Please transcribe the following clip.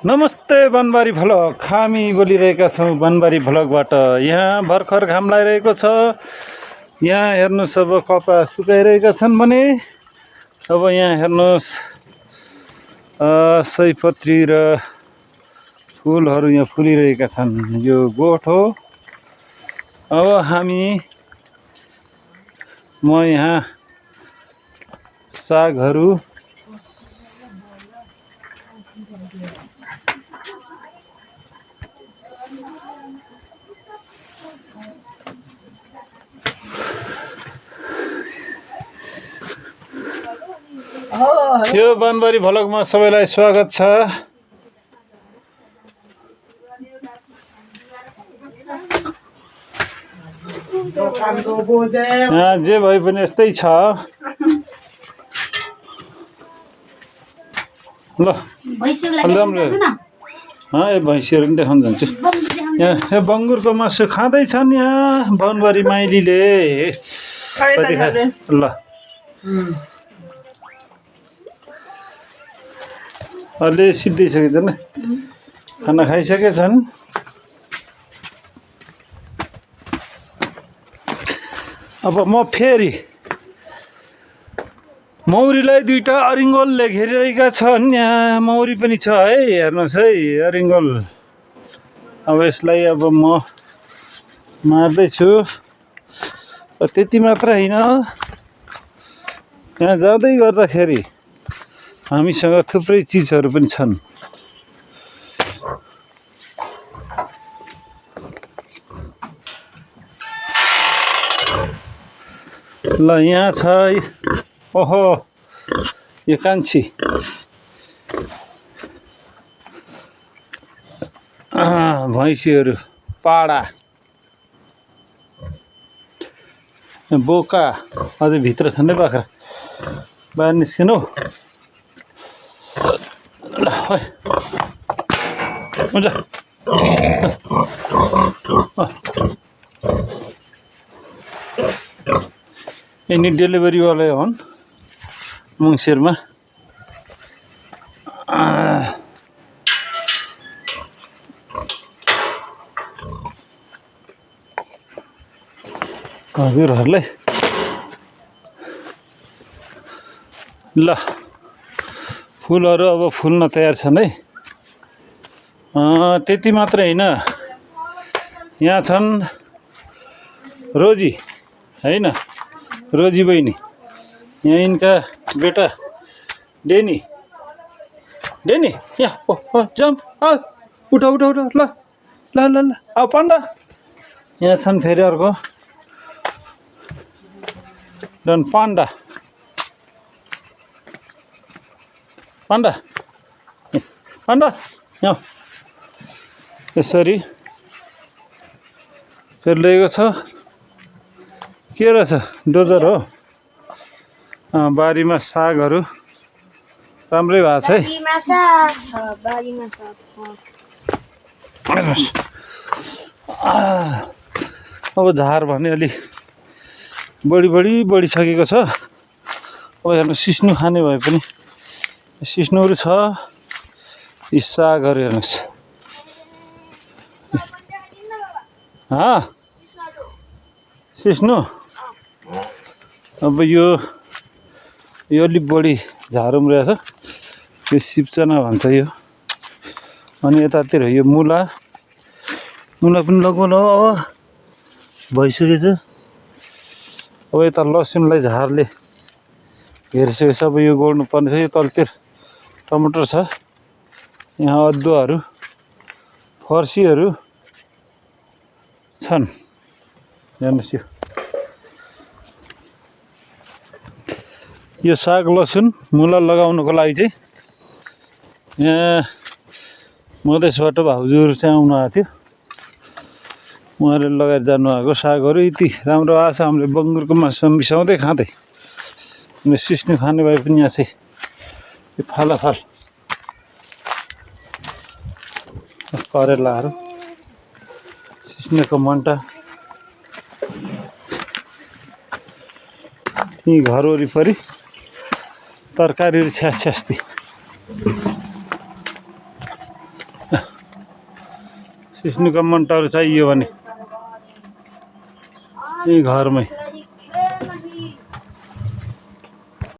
नमस्ते बनबारी भ्लग हामी बोलिरहेका छौँ बनबारी भ्लगबाट। यहाँ भर्खर घाम लागिरहेको छ। यहाँ हेर्नुहोस् अब कपा सुकाइरहेका छन् भने अब यहाँ हेर्नुहोस् सयपत्री र फुलहरू यहाँ फुलिरहेका छन्। यो गोठ हो। अब म यहाँ सागहरू यो बनबारी भ्लगमा सबैलाई स्वागत छ। यहाँ जे भए पनि यस्तै छ। ल भैँसीहरू पनि देखाउन जान्छु। यहाँ बङ्गुरको मासु खाँदैछन् यहाँ बनबारी माइलीले। ल अहिले सिद्धिसकेछन्, खाना खाइसकेछन्। अब म फेरि मौरीलाई दुईटा अरिङ्गोलले घेरिरहेका छन्। यहाँ मौरी पनि छ है, हेर्नुहोस् है अरिङ्गोल। अब यसलाई अब म मार्दैछु। त्यति मात्र होइन, यहाँ जाँदै गर्दाखेरि हामीसँग थुप्रै चिजहरू पनि छन्। ल यहाँ छ। ओहो यो कान्छी भैँसीहरू, पाडा, बोका अझै भित्र छन् है बाख्रा। बाहिर निस्किनु। ल हुन्छ। यिनी डेलिभरीवाला हुन् मङ्सिरमा। हजुरहरूलाई ल फुलहरू अब फुल्न तयार छन् है। त्यति मात्रै होइन, यहाँ छन् रोजी होइन, रोजी बहिनी। यहाँ यिनका बेटा डेनी यहाँ जम्प उठा उठा उठा। ल ल ल ल अब पाण्डा यहाँ छन्। फेरि अर्को डन पाण्डा पाण्डा पाण्डा यहाँ यसरी चलिरहेको छ। के रहेछ? डोजर हो। बारीमा सागहरू राम्रै भएको छ है। अब झार भने अलि बढिसकेको छ। अब हेर्नु सिस्नु खाने भए पनि सिस्नुहरू छ। यी सागहरू हेर्नुहोस्। सिस्नु अब यो अलिक बढी झारुम रहेछ। यो सिप्चना भन्छ यो। अनि यतातिर यो मुला पनि लगाउनु अब भइसकेछ। अब यता लसुनलाई झारले घेरिसकेको छ। अब यो गोड्नु पर्ने छ। यो तलतिर टमाटर छ। यहाँ अदुवाहरू, फर्सीहरू छन्। हेर्नुहोस् यो साग, लसुन, मुला लगाउनुको लागि चाहिँ यहाँ मधेसबाट भाउजूहरू चाहिँ आउनु आएको थियो। उहाँले लगाएर जानुभएको सागहरू यति राम्रो आएको छ। हामीले बङ्गुरको मासु मिसाउँदै खाँदै। अनि सिस्नु खाने भए पनि यहाँ चाहिँ यो फालाफाल करेलाहरू, सिस्नुको मन्टा। यी घर वरिपरि तरकारीहरू छ्यास्छ्यास्ती। सिस्नुका मन्टहरू चाहियो भने यही घरमै